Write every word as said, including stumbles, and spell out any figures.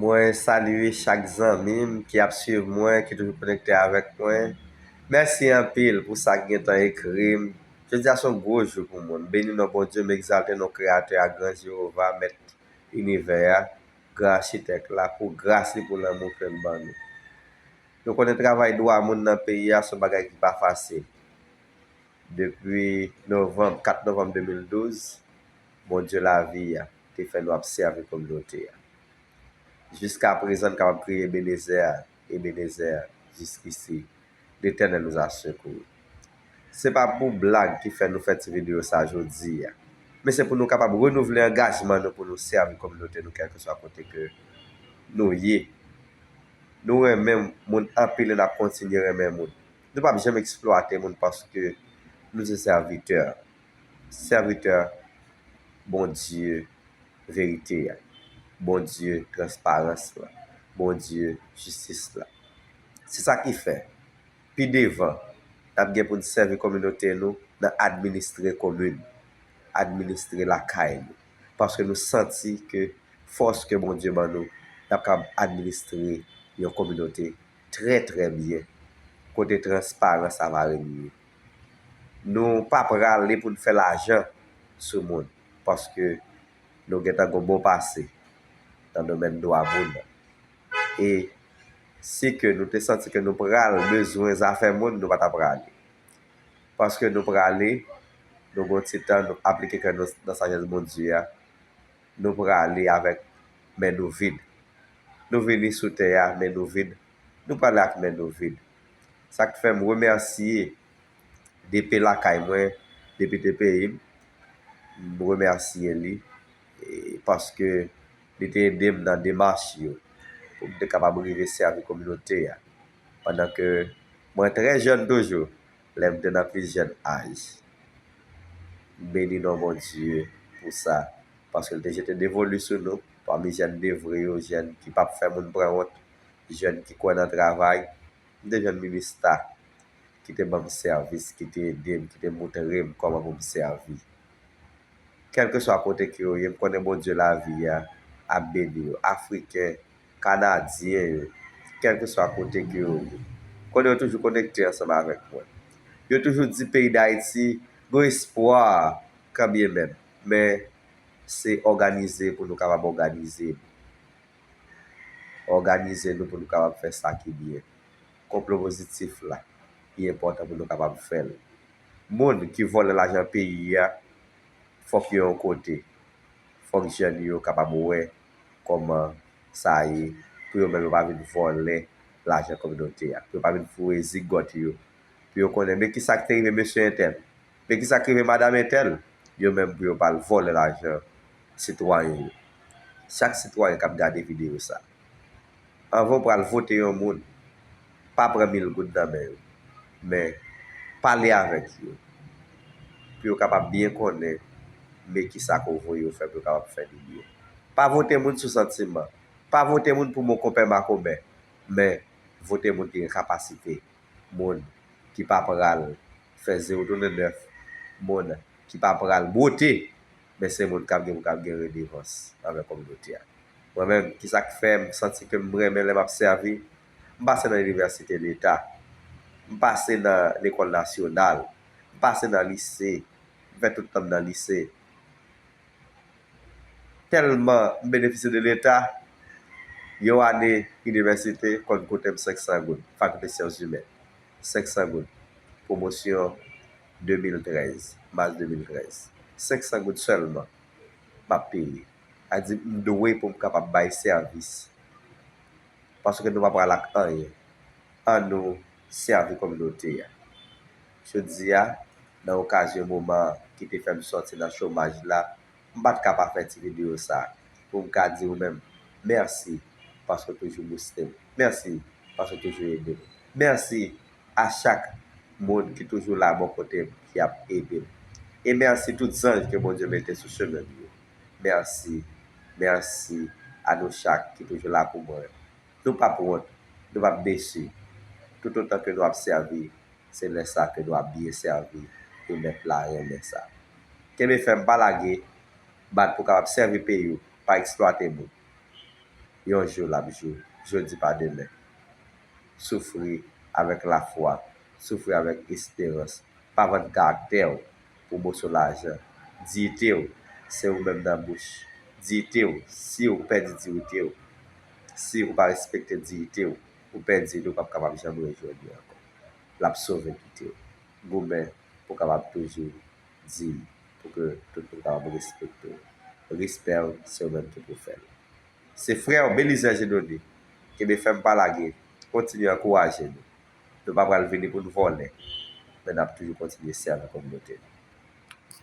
Mwen salye chak zanmi m ki ap swiv mwen, ki toujou konekte avèk mwen. Mèsi anpil pou sa k gentan ekri m. Jodi a se yon gwo jou pou mwen. M beni non Bondye, m egzalte non Kreyatè a, Gran Jewova, Mèt inivè a, Gran Achitèk la, pou gras li, pou lanmou ke l ban nou. Nou konnen travay dwa moun nan peyi a se yon bagay ki pa fasil. Depi novanm, kat novanm de mil douz, Bondye lavi a te fè nou ap sèvi kominote a. Jiska prezan, n kapab kriye Ebenezè, Ebenezè, jiskisi, Letènèl nous a secourus. Se pa pou blag ki fè nou fè ti videyo sa jodi a, men se pou nou kapab renouvle angajman nou pou nou sèvi kominote nou, kèlkeswa kote ke nou ye. Nou renmen moun anpil e n ap kontinye renmen moun. Nou p ap janm eksplwate moun paske nou se sèvitè. Sèvitè Bondye verite a, Bondye transparans la, Bondye jistis la. Se sa ki fè, pi devan, n ap gen pou n sèvi kominote nou nan administre komin, administre lakay nou. Paske nou santi ke fòs ke Bondye ban nou, n ap kapab administre yon kominote trè, trè byen, kote transparans la va renye. Nou pa prale pou n fè lajan sou moun, paske nou gentan gen yon bon pase nan domèn dwa moun. E si ke nou te santi ke nou pral bezwen zafè moun, nou pa ta prale. Paske nou prale, nou gen yon ti tan, nou aplike kè nou nan sajès Bondye a, nou prale avèk men nou vid. Nou vini sou tè a, men nou vid. Nou prale ak men nou vid. Sa k fè m remèsye D P lakay mwen, depite peyi m, m remèsye li, e, paske li te ede m nan demach yo, pou m te kapab rive sèvi kominote a. Pandan ke mwen trè jèn toujou, lè m te nan plis jèn aj. M beni non Bondye pou sa, paske l te jete devolu sou nou, pami jèn devwe yo, jèn ki p ap fè moun pran wont, jèn ki kwè nan travay. M te jwenn minista ki te ban m sèvis, ki te ede m, ki te moutre m kòman pou m sèvi. Kèlkeswa kote ke yo ye, m konnen Bondye lavi a ap beni yo. Afriken, Kanadyen yo, kèlkeswa kote ke yo ye, m konnen yo toujou konekte ansanm avèk mwen. Yo toujou di peyi Dayiti gon espwa, kanbyenmenm, men se òganize pou nou kapab òganize nou. Òganize nou pou nou kapab fè sa ki byen. Konplo pozitif la, li enpòtan pou nou kapab fè l. Moun ki vòlè lajan peyi a, fòk yo yon kote. Fòk jèn yo kapab wè kòman sa ye, pou yo menm yo pa vin vòlè lajan kominote a, pou yo pa vin foure zigòt yo, pou yo konnen, men kisa k te rive mesye entèl, men kisa k rive madanm entèl, yo menm pou yo pa al vòlè lajan sitwayen yo. Chak sitwayen k ap gade videyo sa, anvan w pral vote yon moun, pa pran mil goud nan men yo, men pale avèk yo, pou yo kapab byen konnen men kisa ke w voye yo fè, pou yo kapab fè li byen. Pa vote moun sou santiman, pa vote moun pou monkonpè makomè, men vote moun ki gen kapasite, moun ki pa pral fè zewo tounen nèf, moun ki pa pral bwote, men se moun k ap gen pou k ap gen redevans anvè kominote a. Mwen menm, kisa k fè m santi ke m renmen lè m ap sèvi? M pase nan inivèsite leta, m pase nan lekòl nasyonal, m pase nan lise, m fè tout tan m nan lise. Tèlman m benefisye de leta, yon ane inivèsite konn koute m senk san goud, fakilte syans imèn, senk san goud, pwomosyon de mil trèz, mas de mil trèz, senk san goud sèlman m ap peye. A di, m dwe pou m kapab bay sèvis, paske nou pa pral ak anyen. Ann nou sèvi kominote a. Jodi a, nan okazyon moman ki te fè m sòti nan chomaj la, m pa t ka pa fè ti videyo sa pou m ka di ou menm mèsi, paske w toujou bouste m. Mèsi, paske w toujou ede m. Mèsi a chak moun ki toujou la bò kote m, ki ap ede m. E mèsi tout zanj ke Bondye mete sou chemen m yo. Mèsi, mèsi a nou chak ki toujou la pou mwen. Nou p ap wont, nou p ap desi. Toutotan ke nou ap sèvi, se lè sa ke nou ap byen sèvi e Mèt la renmen sa. Kenbe fèm, pa lage, bat pou w kapab sèvi peyi w, pa eksplwate moun. Yon jou l ap jou, jodi pa demen. Soufri avèk lafwa, soufri avèk esperans. Pa vann karaktè w pou moso lajan. Diyite w, se ou menm nan bouch. Diyite w, si ou pèdi diyite w, si ou pa respekte diyite w, ou pèdi li, ou p ap kapab janm rejwenn li ankò. L ap sove kite w. Goumen pou w kapab toujou diy, pou ke tout moun kapab respekte w. Respè w, se ou menm ki pou fè l. Se frè w, Belizaire Gedonie. Kenbe fèm, pa lage. Kontinye ankouraje nou. Nou pa pral vini pou n vòlè, men n ap toujou kontinye sèvi kominote nou.